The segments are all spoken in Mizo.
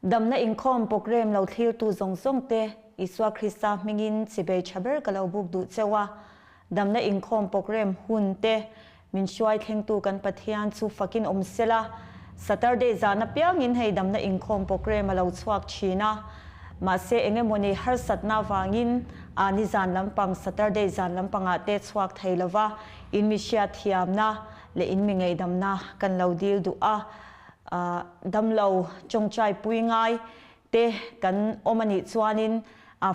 Damna inkhawm program lo thlirtu zawng zawng te Isua Krista hmingin chibei tha ber ka lo buk duh cheu a. Damna inkhawm program hun te min hruai thlengtu kan Pathian chu fakin awm sela. Saturday zan apiangin hei damna inkhawm program a lo chhuak thin a. Mahse engemawni harsatna avangin a nizan lampang Saturday zan lampangah te chhuak thei lova in mi hriatthiamna leh in mi ngaihdamna kan lo dil duh a. Damlo tawngtai pui ngai te kan awm a nih chuanin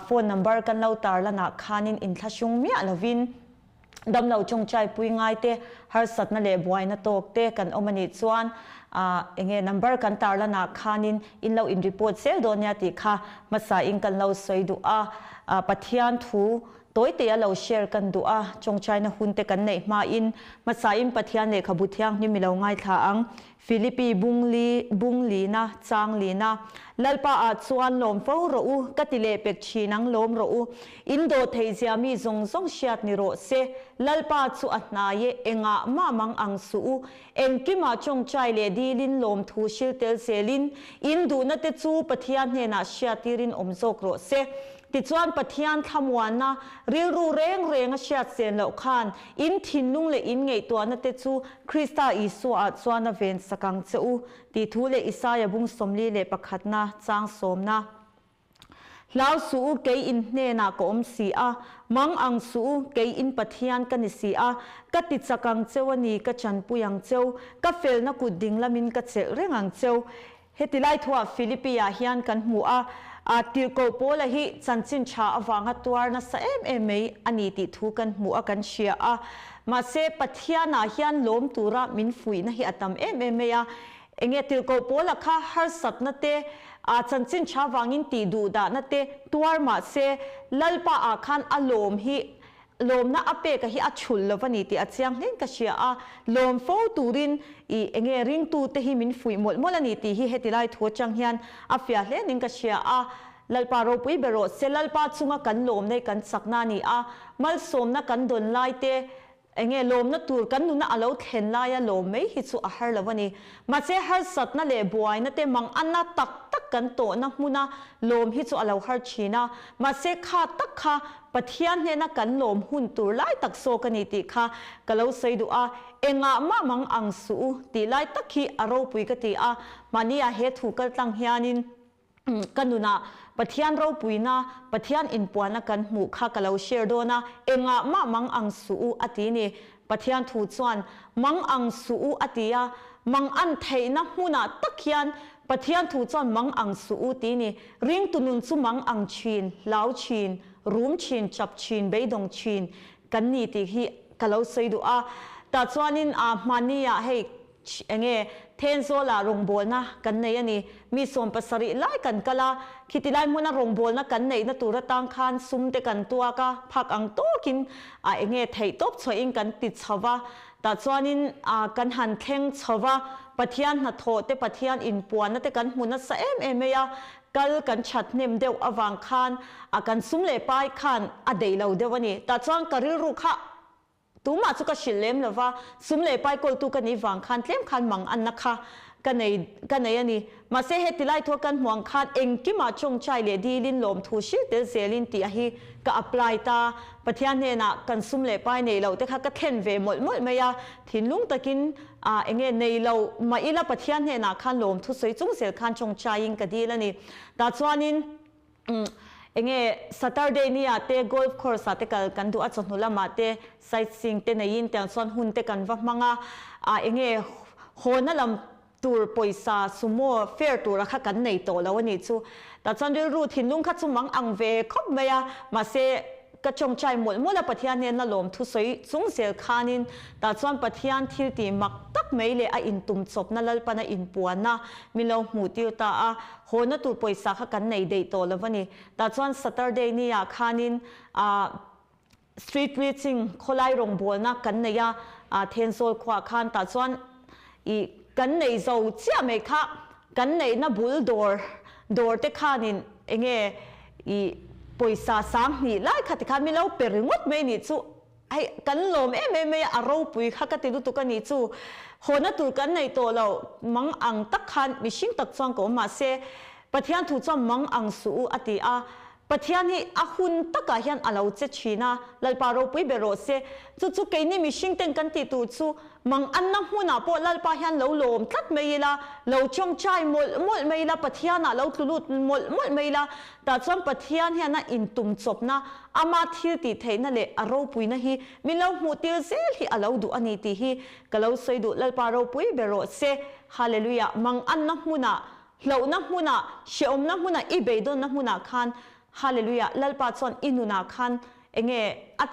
phone number kan lo tarlanah khanin inthlahrung miah lovin damlo tawngtai pui ngai te, harsatna leh buaina tawk te kan awm a nih chuan enge number kan tarlanah khanin in lo in report zel dawn nia tih kha hmasain kan lo sawi duh a. Pathian thu Tawite a lo share kan duh a, tawngtaina hun te kan neih hmain hmasain Pathian lehkhabu thianghlim i lo ngaithla ang. Philippi bung li, bung lina, chang lina. Lalpa ah chuan lawm fo rawh u, ka ti leh pek thin ang lawm rawh u. In dawh theih zia mi zawng zawng hriat ni rawh se. Lalpa chu a hnai e, engah mah mang ang suh u. Engkimah tawngtai leh dilin lawm thu hril tel zelin, in duhna te chu Pathian hnenah hriattirin awm zawk rawh se. Tichuan Pathian thlamuanna rilru reng reng a hriat sen loh khan in thinlung leh in ngaihtuahna te chu Krista Isua ah chuan a ven sak ang che u, tih thu leh Isaia bung 41 na chang sawmna. Hlau suh u, kei in hnenah ka awm si a, mang ang suh u, kei in Pathian ka ni si a, ka ti chak ang cheu a ni, ka chanpui ang cheu, ka felna kut ding lamin ka chelh reng ang cheu. Heti lai thuah Philippi ah hian kan hmu a, a tirhkoh Paula hi chanchin tha avanga tuar nasa em em mai a ni tih thu kan hmu a, kan hria a. Mahse, Pathian ah hian lawm tura min fuihna hi a tam em em mai a. Enge tirhkoh Paula kha harsatna te, a chanchin tha vangin tih duh dahna te tuar mahse, Lalpa ah khan a lawm hi Lawmna a pek a hi a chhulh lo a ni tih a chiang hlein ka hria a, lawm fo turin i enge ringtute hi min fuih mawlh mawlh a ni tih hi heti lai thu atang hian a fiah hlenin ka hria a. Lalpa ropui ber rawh se, Lalpa chunga kan lawmna hi kan chakna a ni a, malsawmna kan dawn lai te enge lawmna tur kan nuna a lo thlen laia lawm mai hi chu a har lo a ni. Mahse harsatna leh buaina te mang ana tak tak kan tawhna hmuna lawm hi chu a lo har thin a, mahse kha tak kha Pathian hnena kan lawm hun tur lai tak zawk a ni tih kha ka lo sawi duh a, engah mah mang ang suh u tih lai tak hi a ropui ka ti a, mahnia he thu kal tlang hianin ka nunah Pathian ropuina, Pathian inpuanna kan hmuh kha ka lo share dawn a, engah mah mang ang suh u a ti ni. Pathian thu chuan mang ang suh u a ti a, mang an theihna hmunah tak hian Pathian thu chuan mang ang suh u ti ni. Ringtu nun chu mang ang thin, hlau thin, rum thin, chap thin, beidawng thin kan ni tih hi ka lo sawi duh a. Tah chuanin a hmania hei enge Thenzawlah rawngbawlna kan nei a ni. Mi 70 lai kan kal a, khiti lai hmuna rawngbawlna kan neihna tur atang khan sum te kan tuak a, phak ang tawkin a enge theih tawp chhuahin kan ti chho va. Tah chuanin a kan han thleng chho va, Pathian hnathawh te, Pathian inpuanna te kan hmu nasa em em mai a, kal kan that hnem deuh avang khan a kan sum leh pai khan a deih lo deuh a ni. Tah chuan ka rilru kha tumah chu ka hrilh lem lo va, sum leh pai kawltu ka nih vang khan tlem khan mang anna kha ka nei ka nei a ni. Mahse heti lai thua kan hmuh ang khan engkimah tawngtai leh dilin lawmthu hrilh tel zelin tih a hi ka apply ta. Pathian hnenah kan sum leh pai neih loh te kha ka thlen ve mawlh mawlh mai a, thinlung takin ah enge nei lo mah ila Pathian hnenah khan lawmthu sawi chung zel khan tawngtaiin ka dil a ni. Tah chuanin enge Saturday nia te golf course ah te kal kan duh a, chawhnu lamah te sightseeing te neiin tiang chuan hun te kan va hmang a, ah enge hawna lam tur pawisa sumo fare tura kha kan nei tawh lo a nih chu. Tah chuan rilru thinlung kha chu mang ang ve khawp mai a, mahse ka tawngtai mawlh mawlh a Pathian hnena lawm thusawi chung zel khanin tah chuan Pathian thil tih mak tak mai leh a intum chawpna Lalpana inpuanna min lo hmuh tir ta a, hawna tur pawisa kha kan nei daih tawh lo a ni. Tah chuan Saturday ni ah khanin ah Street preaching khawlai rawngbawlna kan nei a, Thenzawl khuaah khan tah chuan i kan nei zo chiah mai kha kan neihna bul dawr dawr te khanin enge i pawisa 2000 lai kha tikhan min lo pe ringawt mai nih chu hei kan lawm em em mai a, a ropui kha ka ti lutuk a nih chu hawna tur kan nei tawh lo mang ang tak khan mihring tak chuan ka awm mahse. Pathian thu chuan mang ang suh u a ti a. Pathian hi a hun takah hian a lo che thin a, Lalpa ropui ber rawh se. Chu chu keini mihring ten kan tih tur chu mang anna hmunah pawh Lalpa hian lo lawm tlat mai ila, lo tawngtai mawlh mawlh mai ila, Pathianah lo tlu lut mawlh mawlh mai ila, tah chuan Pathian hian a intum chawpna, ama thil tih theihna leh a ropuina hi min lo hmuh tir zel hi a lo duh a ni tih hi ka lo sawi duh. Lalpa ropui ber rawh se. Hallelujah. Mang anna hmunah Hlauhna hmunah, hrehawmna hmunah, i beidawnna hmunah khan Hallelujah, Lalpa chuan i nunah khan enge a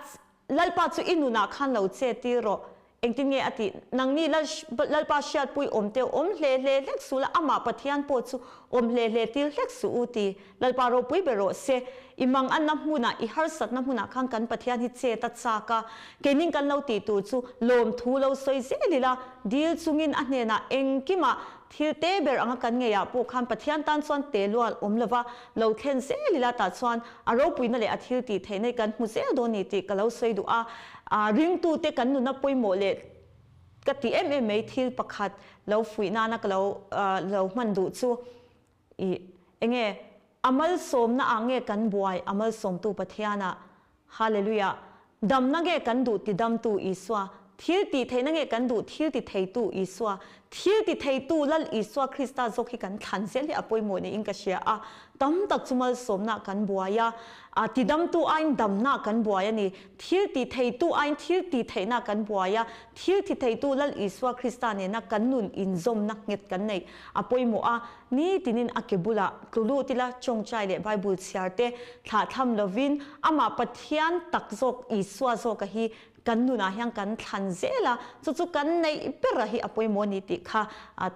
Lalpa chu i nunah khan lo che tir rawh. Engtin nge a tih? Nangni Lalpa hriatpui awm teu awm hle hle hlek suh la, amah Pathian pawh chu awm hle hle tir hlek suh u ti. Lalpa ropui ber rawh se. I manganna hmunah, i harsatna hmunah khan kan Pathian hi chet a chak a. Keinin kan lo tih tur chu lawmthu lo sawi zel ila, dil chungin a hnenah engkimah Thil te ber anga kan ngeiah pawh khan Pathian tan chuan te lual awm lova lo thlen zel ila tah chuan a ropuina leh a thil tih theihna hi kan hmu zel dawn ni tih ka lo sawi duh a. Ringtute kan nuna pawimawh leh ka tih em em mai thil pakhat lo fuih nana ka lo lo hman duh chu i enge a malsawmna ah nge kan buai a malsawmtu Pathianah Hallelujah! Damna nge kan duh tidamtu Isua? Thil tih theihna nge kan duh thil ti theitu Isua? Thil ti theitu Lal Isua Krista zawk hi kan thlan zel hi a pawimawh niin ka hria a. Tam tak chu malsawmna kan buai a, a tidamtu aiin damna kan buai a ni. Thil ti theitu aiin thil ti theihna kan buai a, thil ti theitu Lal Isua Krista nena kan nun inzawmna nghet kan neih a pawimawh a. Ni tinin a ke bulah tlu lut ila tawngtai leh Bible chhiar te thlah tham lovin amah Pathian tak zawk Isua zawka hi kan nunah hian kan thlan zel a, chu chu kan neih bera hi a pawimawh a ni tih kha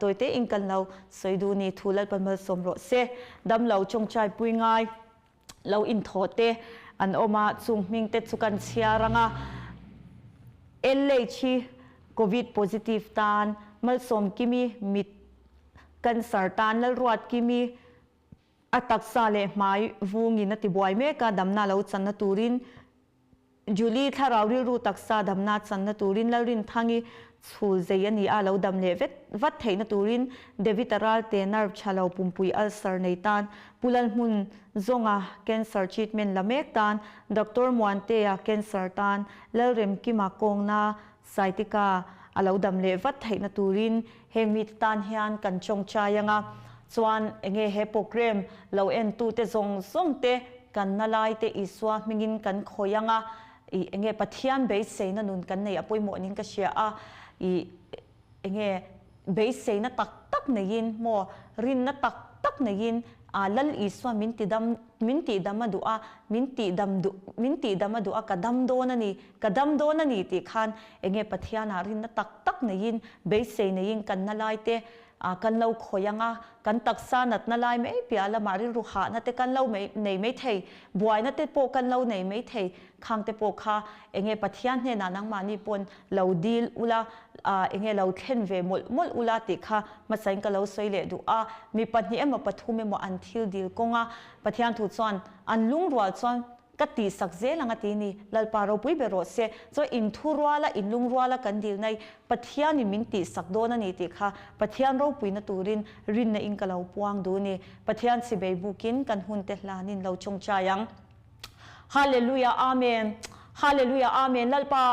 tawi tein kan lo sawi duh ni thu Lalpa malsawm rawh se. Damlo tawngtai pui ngai lo inthaw te an awm a, chung hming te chu kan chhiar ang a. LH hi Covid positive tan Malsawmkimi mit Cancer tan Lalruat Kimi a taksa leh hmai vungin a tibuai mek a, damna lo channa turin Julie thlarau rilru taksa damna channa turin Lalrinthangi chhul zei a ni a, lo dam leh vet vat theihna turin David a ralte nerve tha lo pumpui ulcer nei tan Pu Lalhmun zawnga cancer treatment la mek tan Doctor Muantea cancer tan Lalremkima kawngna Saitika a lo dam leh vat theihna turin heng mite tan hian kan tawngtai anga, chuan enge he program lo entute zawng zawng te kan na lai te Isua hmingin kan khawih anga, ih enge Pathian beiseina nun kan nei a pawimawh niin ka hria a, ih enge beiseina tak tak neiin maw rinna tak tak neiin a Lal Isua min tidam min tihdam a duh a, min tihdam duh min tihdam a duh a ka dam dawn a ni Ka dam dawn a ni tih khan enge Pathianah rinna tak tak neiin, beisei neiin kan na lai te kan lo khawih ang a, kan taksa natna lai mai piah lamah rilru hahna te kan lo nei mai thei, buaina te pawh kan lo nei mai thei, khang te pawh kha enge Pathian hnenah nangmahni pawn lo dil ula, enge lo thlen ve mawlh mawlh ula tih kha hmasain ka lo sawi leh duh a, mi pahnih emaw pathum emaw an thil dil kawng a, Pathian thu chuan an lungrual chuan Ka tihsak zel ang a ti ni. Lalpa ropui ber rawh se. Chuan inthu ruala, inlung ruala kan dil nai Pathianin min tihsak dawn a ni tih kha Pathian ropuina turin rinna in ka lo puang duh ni. Pathian chibei bukin kan hunte hlanin lo tawngtai ang. Hallelujah Amen Hallelujah Amen Lalpa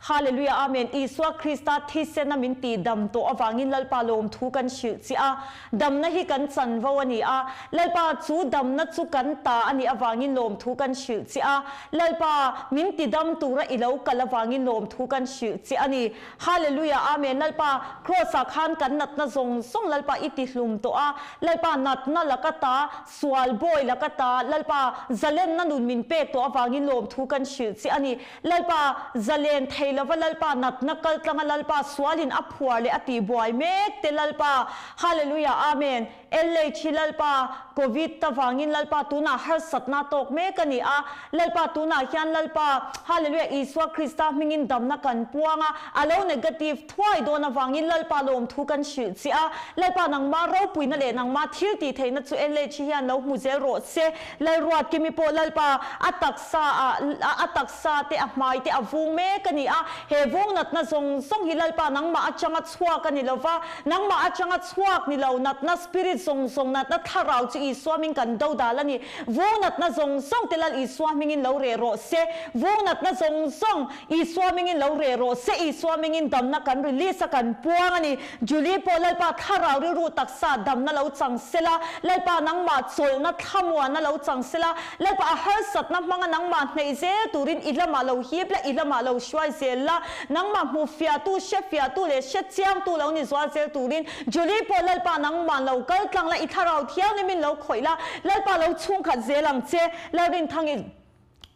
Hallelujah Amen Isua Krista thisena min tih dam tawh avangin Lalpa lawmthu kan hrilh chiah a, damna hi kan chanvo a ni a, Lalpa chu damna chu kan ta a nih avangin lawmthu kan hrilh chiah a, Lalpa min ti dam tura i lo kal avangin lawmthu kan hrilh chiah a ni. Hallelujah Amen Lalpa Kraws ah khan kan natna zawng zawng Lalpa i ti hlum tawh a, Lalpa natna laka ta sual bawi laka ta Lalpa zalenna nun min pek tawh avangin lawmthu kan hrilh chiah a ni. Lalpa zalen thei lova Lalpa natna kal tlanga Lalpa sualin a phuar leh a tih buai mek te Lalpa Hallelujah Amen LH hi Lalpa Covid ta vangin Lalpa tunah harsatna tawk mek a ni a Lalpa tunah hian Lalpa Hallelujah Isua Krista hmingin damna kan puang a a lo negative thuai dawn avangin Lalpa lawmthu kan hrilh chiah a Lalpa nangmah ropuina leh nangmah thil tih theihna chu LH hi hian lo hmu zel rawh se Lalruat Kimi pawh Lalpa a taksa ah a taksa te a hmai te a vung mek a ni a, he vung natna zawng zawng hi Lalpa nangmah atanga chhuak a ni lo va, nangmah atanga chhuak ni lo natna spirit zawng zawng natna thlarau chu Isua hming kan dodal a ni. Vung natna zawng zawng te Lal Isua hmingin lo reh rawh se. Vung natna zawng zawng Isua hmingin lo reh rawh se. Isua hmingin damna kan release a kan puang a ni. Julie pawh Lalpa thlarau rilru taksa damna lo chang sela, Lalpa nangmah chawlhna thlamuanna lo chang sela, Lalpa a harsatna hmanga nangmah hneih zel turin i lamah lo hip la, i lamah lo hruai zel la, nangmah hmu fiahtu, hre fiahtu leh hre chiangtu lo ni zual zel turin Julie pawh Lalpa nangmah lo kal tlang la, i thlarau thianghlimin lo khawih la, Lalpa lo chhungkhat zel ang che, Lalrinthangin.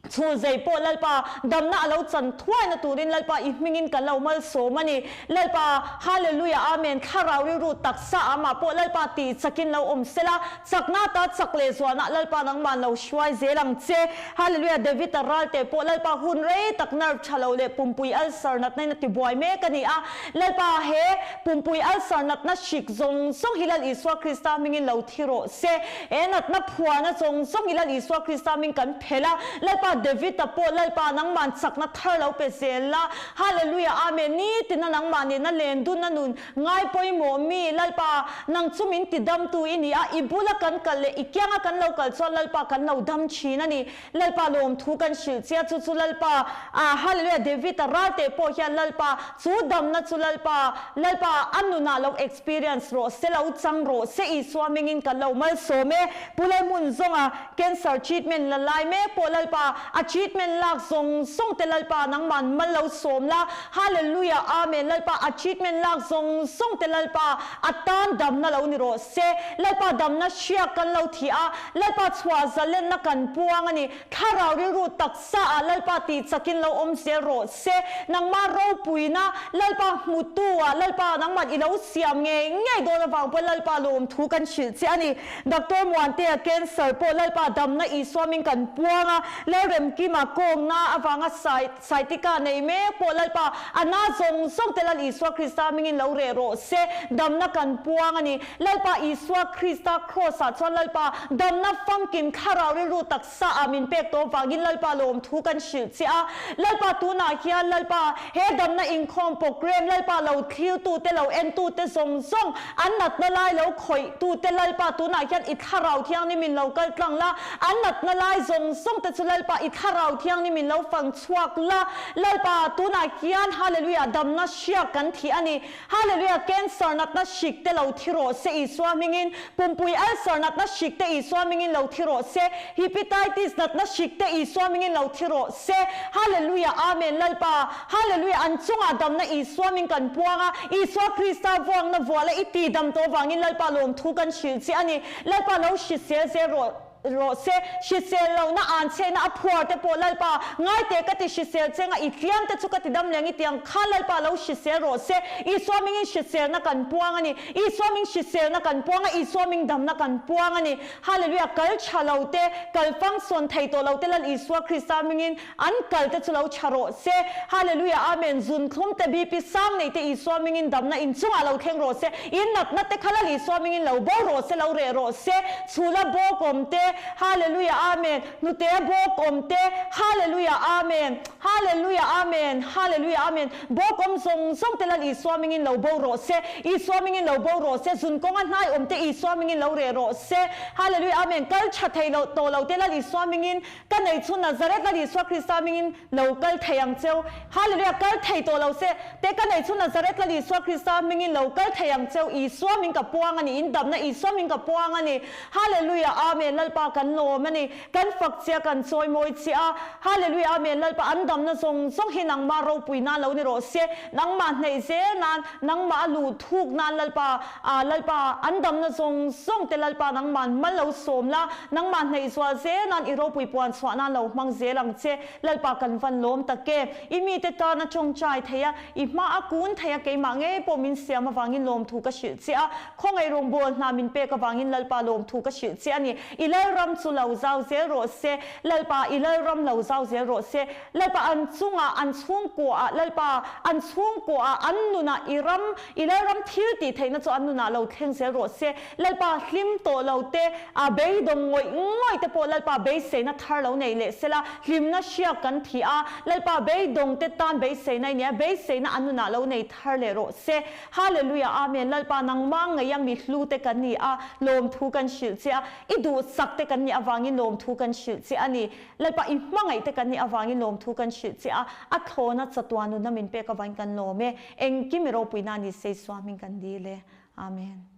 Chhul zei pawh Lalpa damna a lo chan thuaina turin Lalpa i hmingin kan lo malsawm a ni. Lalpa Hallelujah Amen Thlarau rilru taksa amah pawh Lalpa tih chakin lo awm sela, chakna ta chak leh zualna Lalpa nangman lo hruai zel ang che. Hallelujah David a ral teh pawh Lalpa hun rei tak nerve tha lo leh pumpui ulcer natna in a ti buai mek a ni a. Lalpa he pumpui ulcer natna hrik zawng zawng hi Lal Isua Krista hmingin lo thi rawh se. He natna phuarna zawng zawng hi Lal Isua Krista hming kan phelh a, Lalpa David-a pawh Lalpa nangman chakna thar lo pe zel la. Hallelujah Amen Nitina nangmah nena len dunna nun ngai pawimawh mi Lalpa nang chu min ti damtu i ni a, i bula kan kal leh i kianga kan lo kal chuan Lalpa kan lo dam thin a ni. Lalpa lawmthu kan hrilh chia chu chu Lalpa ah Hallelujah David-a ral teh pawh hian Lalpa chu damna chu Lalpa Lalpa a nunah lo experience rawh se lo chang rawh se Isua hmingin kan lo malsawm e Pu Lalhmun zawnga cancer treatment la lai mek pawh Lalpa a treatment lak zawng zawng te Lalpa nangman mal lo sawm la Hallelujah Amen Lalpa a treatment lak zawng zawng te Lalpa a tan damna lo ni rawh se Lalpa damna hriak kan lo thi a Lalpa chhuah zalenna kan puang a ni. Thlarau rilru taksa ah Lalpa tih chakin lo awm zel rawh se. Nangmah ropuina Lalpa hmutu ah Lalpa nangmah i lo siam ngei ngei dawn avang pawh Lalpa lawmthu kan hrilh che a ni. Doctor Muantea cancer pawh Lalpa damna Isua min kan puang a, Lalremkima kawngna avanga sai Saitika nei mek pawh Lalpa a na zawng zawng te Lal Isua Krista hmingin lo reh rawh se, damna kan puang a ni. Lalpa Isua Krista Kraws ah chuan Lalpa damna famkim thlarau rilru taksa ah min pek tawh vangin Lalpa lawmthu kan hrilh che a. Lalpa tunah hian Lalpa he damna inkhawm program Lalpa lo thlir tu te lo en tu te zawng zawng an natna lai lo khawih tu te Lalpa tunah hian i thlarau thianghlim in lo kal tlang la, An natna lai zawng zawng te chu Lalpa i thlarau thianghlim in lo fang chhuak la, Lalpa tunah hian Hallelujah damna hriak kan thi a ni. Hallelujah cancer natna hrik te lo thi rawh se Isua hmingin, pumpui ulcer natna hrik te Isua hmingin lo thi rawh se, hepatitis natna hrik te Isua hmingin lo thi rawh se. Hallelujah Amen Lalpa Hallelujah an chungah damna Isua hming kan puang a, Isua Krista vuakna vuala i ti dam tawh vangin Lalpa lawmthu kan hrilh che a ni. Lalpa lo hrisel zel rawh rawh se, hrisel lohna an chhehna a phuar te pawh Lalpa ngai teh ka ti hrisel che nga i tliam te chu ka ti dam leng i tiang kha Lalpa lo hrisel rawh se, Isua mingin hriselna kan puang a ni, Isua ming hriselna kan puang a, Isua ming damna kan puang a ni. Hallelujah kal tha lo te, kal function thei tawh lo te Lal Isua Krista mingin An kal te chu lo tha rawh se. Hallelujah Amen Zunthlum te BP sang nei te Isua mingin damna in chungah lo thleng rawh se. In natna te kha Lal Isua mingin lo bo rawh se lo reh rawh se. Chhula bawk awm te Hallelujah Amen Hnute bawk awm te Hallelujah Amen Hallelujah Amen Hallelujah Amen Bawk awm zawng zawng te Lal Isua mingin lo bo rawh se. Isua mingin lo bo rawh se. Zun kawnga hnai awm te Isua mingin lo reh rawh se. Hallelujah Amen Kal tha thei lo tawh lo te Lal Isua mingin Ka nei chu Nazareth Lal Isua Krista hmingin lo kal thei ang cheu. Hallelujah kal thei tawh lo se te ka nei chu Nazareth Lal Isua Krista hmingin lo kal thei ang cheu. Isua hming ka puang a ni, in damna Isua hming ka puang a ni. Hallelujah Amen Lalpa kan lawm a ni, kan fak che a kan chawimawi che a. Hallelujah Amen Lalpa an damna zawng zawng hi nangmah ropui nan lo ni rawh se, nangmah hneih zel nan, nangmah a luh thuk nan Lalpa ah Lalpa an damna zawng zawng te Lalpa nangmah mal lo sawm la, Nangmah hneih zual zel nan i ropui puan chhuah nan lo hmang zel ang che. Lalpa kan van lawm tak e. I mite tan a tawngtai thei a, i hma a kun thei a, keimah ngei pawh min siam avangin lawmthu ka hrilh che a, khawngaih rawngbâwl hna min pek avangin Lalpa lawmthu ka hrilh che a ni. I Lal Lalram chu lo zau zel rawh se, Lalpa i Lalram lo zau zel rawh se, Lalpa an chungah, an chhungkuaah, Lalpa an chhungkuaah, an nunah i ram, i Lalram thil tih theihna chu an nunah lo thleng zel rawh se, Lalpa hlim tawh lo te, a beidawng ngawih ngawih te pawh Lalpa beiseina thar lo nei leh sela, hlimna hriak kan thi a, Lalpa beidawng te tan beiseina i nia, beiseina an nunah lo nei thar leh rawh se. Hallelujah Amen Lalpa nangmah ngeia mi hlu te kan ni a, lawmthu kan hrilh che a, i duhsak te kan nih avangin lawmthu kan hrilh che a ni. Lalpa i hmangaih te kan nih avangin lawmthu kan hrilh che a, a thlawna chatuan nunna min pek avangin kan lawm e. Engkim i ropuina ni se Isua hming kan dil e. Amen.